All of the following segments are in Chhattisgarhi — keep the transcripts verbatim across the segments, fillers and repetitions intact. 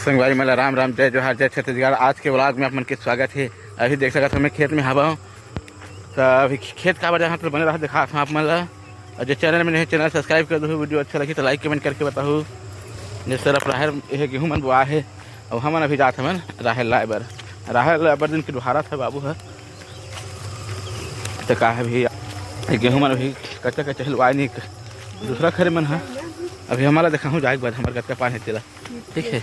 संगवारी मन ला राम राम, जय जोहार, जय छत्तीसगढ़। आज के vlog में आप मन के स्वागत हे। अभी देख सकत हव, मैं खेत में हवं, त अभी खेत काबर जाहूं, त बने रहा, दिखात हूं आप मन ला। और जो channel में नहीं, channel subscribe कर दहू, video अच्छा लगही त like comment करके बताहू। जैसे तरफ राहेर, ये गेहूं मन बोआ हे, अउ हमन अभी जात हवन राहेर लाए बर। राहेर लाए बर दिन के डोहारत हे बाबू ह। त का हे भैया, ये गेहूं मन अभी कच्चा कच्चा हे, लुआए नहीं, दूसरा खरे मन ह। अभी हमला दिखाहूं जाए के बाद हमर कतका पान हे तेला, ठीक हे।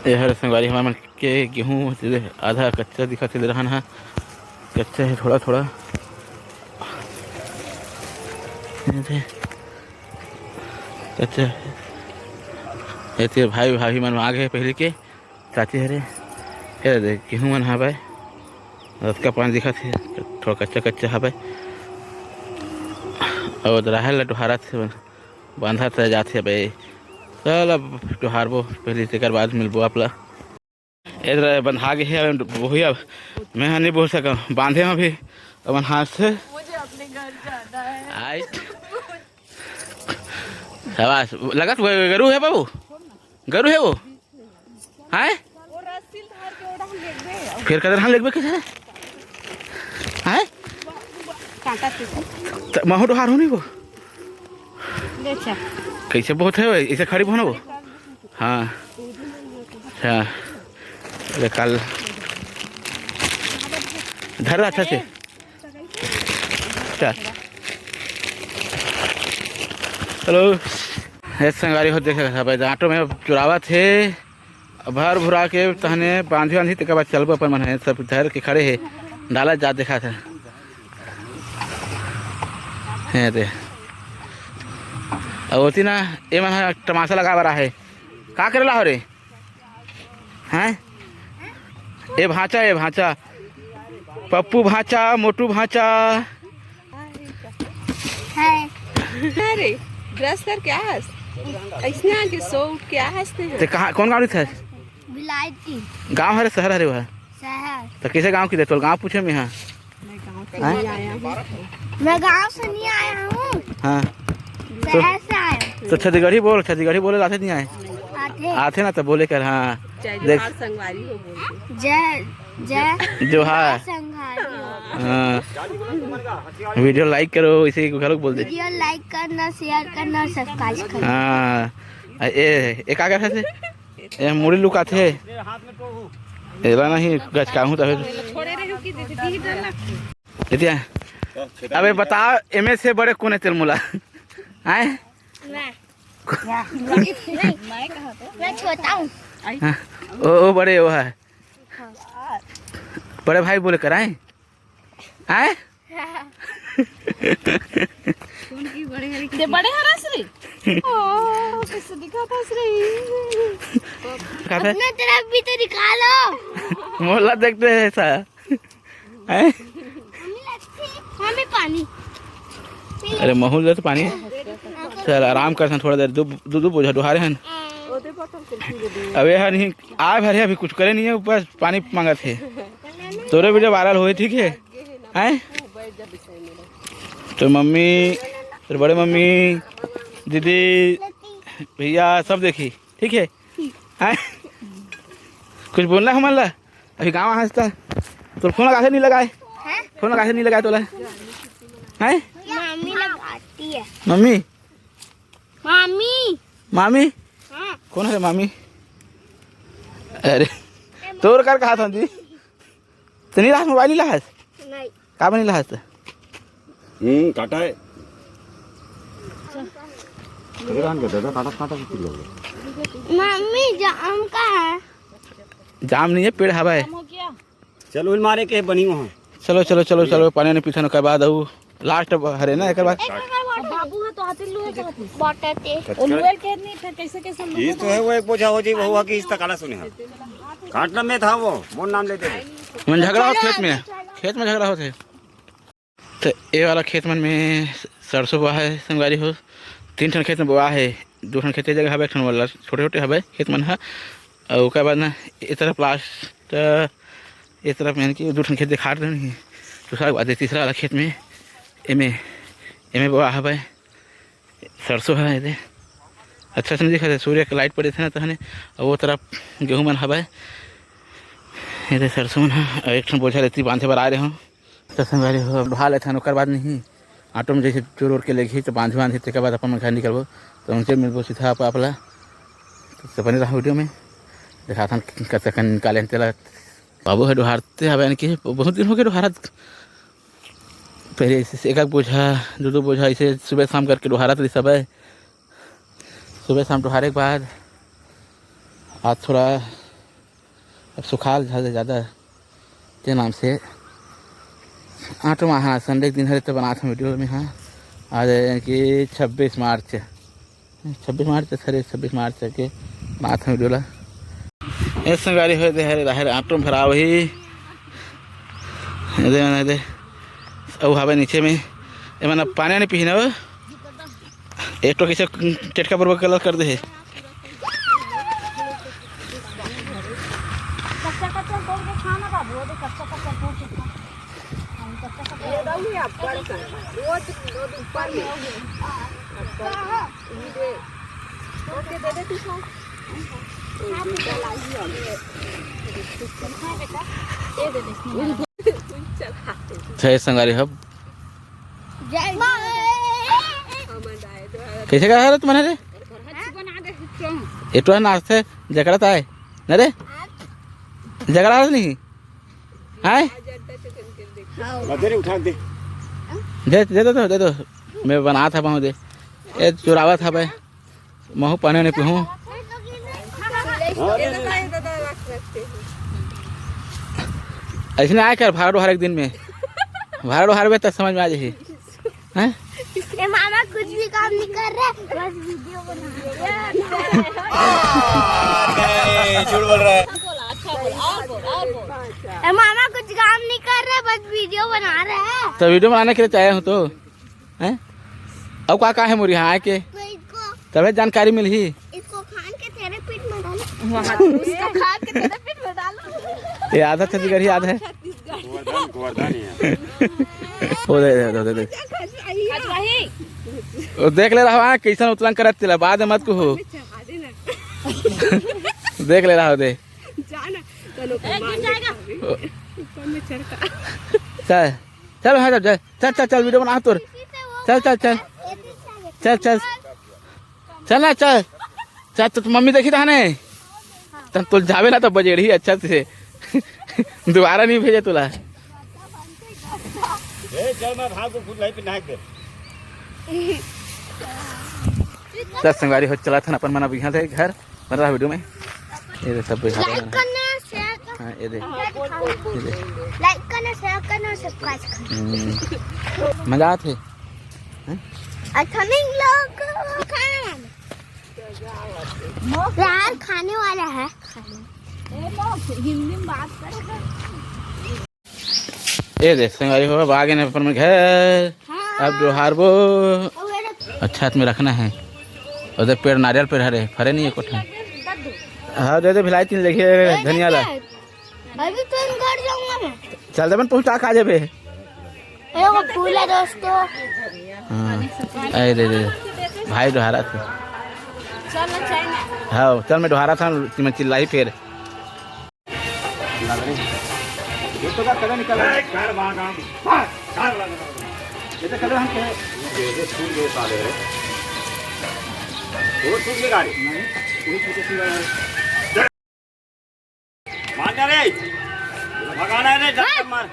ये हर संगवारी हमर मन के गेहूं आधा कच्चा दिखत हे, रहन ह कच्चा हे थोड़ा थोड़ा। ये दे, कच्चा हे। ये तेरे भाई भाभी मन आ गए पहले के चाची हरे। ये दे गेहूं मन हावय, रतका पान दिखत हे, थोड़ा कच्चा कच्चा हावय। और राहेर ल डोहारत हे, बांधत जात हे बे। चल अब डोहारबो पहले, तेकर बाद मिलबो आप ला। ए दे बंधा गे हे, अब बोही अब। मैं ह नहीं बोल सकंव, बांधे हंव अभी अपन हाथ से। मुझे अपने घर जाना है। आइट। शाबाश। लगत वो गरु हे बाबू? गरु हे वो? हैं? वो रस्सी ल धर के ओढ़ा लेगबे। फिर कदर हम लेगबे कैसे? हैं? कांटा पीछे। त महू डोहार हो नहीं वो? ले चल। कैसे बहुत है वो? इसे खड़ी बोना वो? हाँ। हाँ। अरे कल धर अच्छा से। चल। हेलो। हे संगवारी हो, देख सकत हव, आंटो में चुरावत हे। भर भुरा के तहने बांधी बांधी, तेकर बाद चलबो अपन मन हे, सब धर के खड़े हे, डालत जात देखात हे। हे दे। अब होती ना, ए मन ह तमाशा लगा बर आहे। का करे ला हो रे? हैं? ए भांचा, ए भांचा। पप्पू भांचा, मोटू भांचा। हाय। अरे, ब्रश करके आस। ऐसने आके सो उठ के आस ते ते हैं। कहाँ, कौन गाँव रहिथे? बिलायती। गाँव हरे, शहर हरे वह? शहर। तो कैसे गाँव की दे? तोर गाँव पूछे में हाँ। मैं गाँव से हाँ? नहीं आया हूँ। मैं गाँव से नहीं आया हूँ। हाँ। शहर से आया हूँ। तो छत्तीसगढ़ी बोल, छत्तीसगढ़ी बोले आथे नहीं आए? आथे। आथे ना, तो बोले कर, हाँ। जय देख। जोहार संगवारी हो बोल दे। जय, जय जोहार। संगवारी हो। हाँ। वीडियो like करो, इसे घलोक बोल दे। वीडियो like करना, share करना, subscribe करना। हाँ। ए, ए का करत हे? ए मुड़ी लुकाथे। एला नहीं गचकाहूं तभे। एतिया। अबे बता, एमे से बड़े कोन हे तेल मोला? आए? मैं। मैं छोटा हूँ। हाँ। ओ, ओ बड़े वो है। बड़े भाई बोले कर आए? आए? ते बड़े हरस रे। ओ, कैसे दिखात हस रे? का था? अपना तरफ भी तो निकालो। मोला देखते हैं ऐसा। हैं? हमें पानी। अरे महू ल दे तो पानी। चल आराम करथन थोड़ा देर, दू दू दू बोझा डोहारे हन। अब ये हर नहीं आए भर हे, अभी कुछ करे नहीं है, ऊपर पानी मांगत हे। तोरे वीडियो viral होए, ठीक है? हैं? तो मम्मी, तेरे बड़े मम्मी, दीदी, भैया सब देखी, ठीक है? हैं? कुछ बोलना हमन ला? अभी गाँव आ हस त तोर फोन लगाथे नहीं लगाए? हैं? फोन लगाथे नहीं लगाए तोला? हैं? मामी लगाती है। मम्मी? मामी। मामी? हाँ। कौन है मामी? अरे, तोर कर कहा था जी? तो नहीं रहा मोबाइल नहीं रहा? नहीं। का बनी रहा? हम्म, काटा है। अरे, कान का दादा, काटा, काटा कुछ लोग। मम्मी, जाम का है? जाम नहीं है, पेड़ हवा है। चलो, इल मारे के बनी वहाँ। चलो, चलो, चलो, चलो, पानी नहीं पीछा के बाद आऊ। लास्ट हरे ना, एक बार। बाबू है तो हाथी लुए के हाथी। बाटे ते। ओ लुए के नहीं, फिर कैसे, कैसे लुए ये तो है, वो एक बोझा हो जाए, वो हुआ कि इस तक आला सुने हैं। काटना में था वो, मोर नाम लेते थे। मन झगड़ा हो खेत में, खेत में झगड़ा होते। तो ये वाला खेत मन में सरसों बोआ है संगवारी हो। तीन ठन खेत में बोआ है, दो ठन खेते जगह हवे, एक ठन वाला छोटे-छोटे हवे खेत मन ह। अउ ओकर बाद ना ए तरफ लास्ट, ए तरफ यानी कि दो ठन खेत दिखात रहे नहीं। दूसरा के बाद ये तीसरा वाला खेत में एमे, एमे बोआ हवे सरसों है, ये दे। अच्छा से नहीं दिखत हे, सूर्य के light पड़े थे ना तहने। अउ वो तरफ गेहूं मन हवय, ये दे सरसों मन ह। अउ एक ठन बोझा लेती बांधे बर आ रहे हो। तो संगवारी हो, अब ढाल लेथन, ओकर बाद नहीं, ऑटो में जैसे चोर ओर के लेगही तो बांधे बांधे, तेकर बाद अपन घर निकलबो। तो उनसे मिलबो सीधा आप, आप ला। तो बने रहा वीडियो में, दिखाथन कतका कन निकाले तेला। बाबू ह डोहारते हवे, यानी कि बहुत दिन हो गए डोहारत। पहले ऐसे एक, एक बोझा, दो, दो बोझा ऐसे सुबह शाम करके डोहारत रही सब है। सुबह शाम डोहारे के बाद आज थोड़ा अब सुखाल झा ज़्यादा के नाम से आठ माह संडे के दिन हरे तो बनात हूँ वीडियो में। हाँ, आज यानी कि छब्बीस मार्च, छब्बीस मार्च, सॉरी, छब्बीस मार्च के बात हम डोला। ए संगवारी हो दे हरे, राहर आटो में भरा वही। दे, दे, दे। अउ हवे नीचे में। ए मन पानी नहीं पीही ना वो। एक तो कैसे टेटका बरबर कलर कर दे है। कच्चा कच्चा तोड़ के खाना बाबू, वो तो कच्चा कच्चा तोड़ के खा। हम कच्चा कच्चा ये दाऊ ये ऊपर का, वो तो, वो तो ऊपर में। ऊपर। ये दे। ओके, दे दे तू खा। हाँ बेटा, ये दे दे। चला। जय संगारी हब। जय। कैसे कहा है तुम्हारे रे? ये तो है नाश्ते, जकड़ा था है ना रे? जकड़ा है नहीं? हाय। अरे उठा दे। दे, दे दो, दे दो। मैं बना था पाऊँ दे। ए, चुरावा था बे। महू पानी नहीं पीहूँ। ऐसे नहीं आया कर, भाड़ा डोहार एक दिन में। भाड़ा डोहार में तब समझ में आ जाही। हैं? ये मामा कुछ भी काम नहीं कर रहे, बस वीडियो बना रहे। नहीं, झूठ बोल रहा है। अच्छा बोल, अच्छा बोल, और बोल, और बोल। ये मामा कुछ काम नहीं कर रहे, बस वीडियो बना रहे हैं। तो वीडियो बनाने के लिए चाहिए हूँ तो, हैं? अब का का है मोर यहाँ आके? तो इसको तबे जानकारी मिलही। इसको खान के तेरे पीठ में डालो। वहाँ उसको खान के तेरे पीठ में डालो। ये आधा छत्तीसगढ़ी याद है। छत्तीसगढ़। गोवर्धन, गोवर्धन ही है। वो दे, दे, दे, दे, दे। खजवाही। वो देख ले रहा, कैसन उतलन करत तेला, बाद में मत कहो। चढ़ा दे ना। देख ले रहा दे। जा ना, चलो, एक दिन जाएगा। ऊपर में चढ़ का। चल, चल, हाँ, चल, चल, चल, चल, वीडियो बना तोर। चल, चल, चल। चल, चल। चल ना, चल। चल, तो मम्मी देखी था ने? तब तो जावे ना तो बजेड़ी अच्छा से। दोबारा नहीं भेजे तुला। ए, चल, मैं भाग को खुद लाइफ पे नहाए के। दस संगवारी हो चला था अपन मना बिहार है घर। बन रहा वीडियो में। ये दे सब बिहार लाइक में। करना, शेयर करना। हाँ, ये दे। ये दे। लाइक करना, शेयर करना, सब्सक्राइब करना। हम्म। मजा आत है। हैं? अच्छा, नहीं लोग खाने वाले। यार, खाने वाला है, खाने। ए, लोग हिंदी में बात करेगा। ए देख संगवारी हो, अब आ गए अपन में घर। हाँ। अब डोहारबो। और मेरे अच्छा हाथ में रखना है। उधर पेड़, नारियल पेड़ हरे, फरे नहीं है कोठा। हाँ, दे दे भिलाई तीन लेके ए, धनिया ला। अभी तो घर जाऊंगा मैं। चल दे बन पहुंचा खा जेबे। ए, वो फूल है दोस्तों। हाँ, ए दे दे। भाई डोहारा था। चल ना, चाय ना। हाँ, चल मैं डोहारा था, मैं चिल्लाई फिर। लग रही है। ये तो का कलर निकल रहा है। ए, घर भागा, भाग, घर भागा। ये तो कलर हम कहे, ये, ये छूट गए साले रे। वो छूट गए गाड़ी। नहीं, वो छूटे सी गाड़ी। मार जा रे। भगाना है रे, जब तक मार।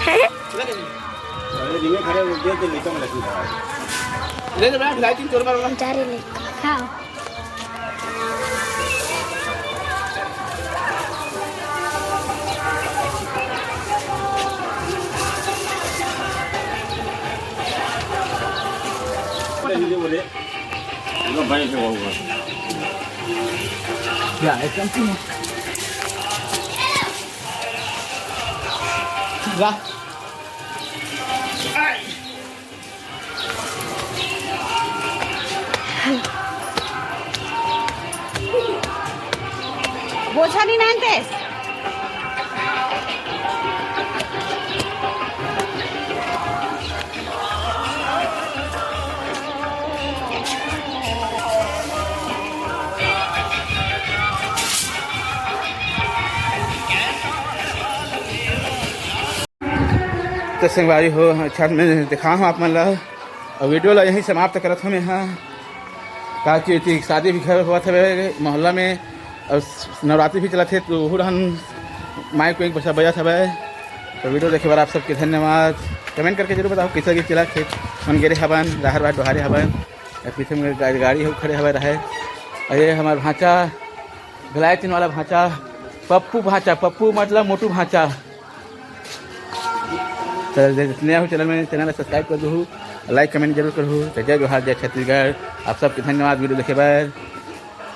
अरे, रिंगे खड़े हो गए, तो लेकर मैं लगी था। ले, ले, बैठ, लाइटिंग चोर मारो ना। जा रे, ले। हाँ। बोले, बोले, बोले, भाई से होगा। क्या है, कम क्यों? वाह। बोझा नहीं मानते। संगवारी हो, अच्छा, मैं दिखा हूँ आप मन ला, और वीडियो ला यहीं समाप्त करत हूँ मैं। हाँ, का कि शादी भी घर होवत हवे मोहल्ला में, और नवरात्रि भी चलत हे, तो ओहू रहन माइक वाइक बजा, बजत हवे। तो वीडियो देखे बर आप सबके धन्यवाद। कमेंट करके जरूर बताओ, कैसे भी चला खेत मन गेरे हवन, राहर बार डोहारे हवन, या पीछे में गाड़ी, गाड़ी हो खड़े हवे रहे। अरे हमार भांचा, ग्लायतिन वाला भांचा, पप्पू भांचा, पप्पू मतलब मोटू भांचा। तो जितने हो चैनल में, चैनल सब्सक्राइब कर दू, लाइक कमेंट जरूर करू। तो जय जोहार, जय छत्तीसगढ़, आप सबके धन्यवाद वीडियो देखे बर।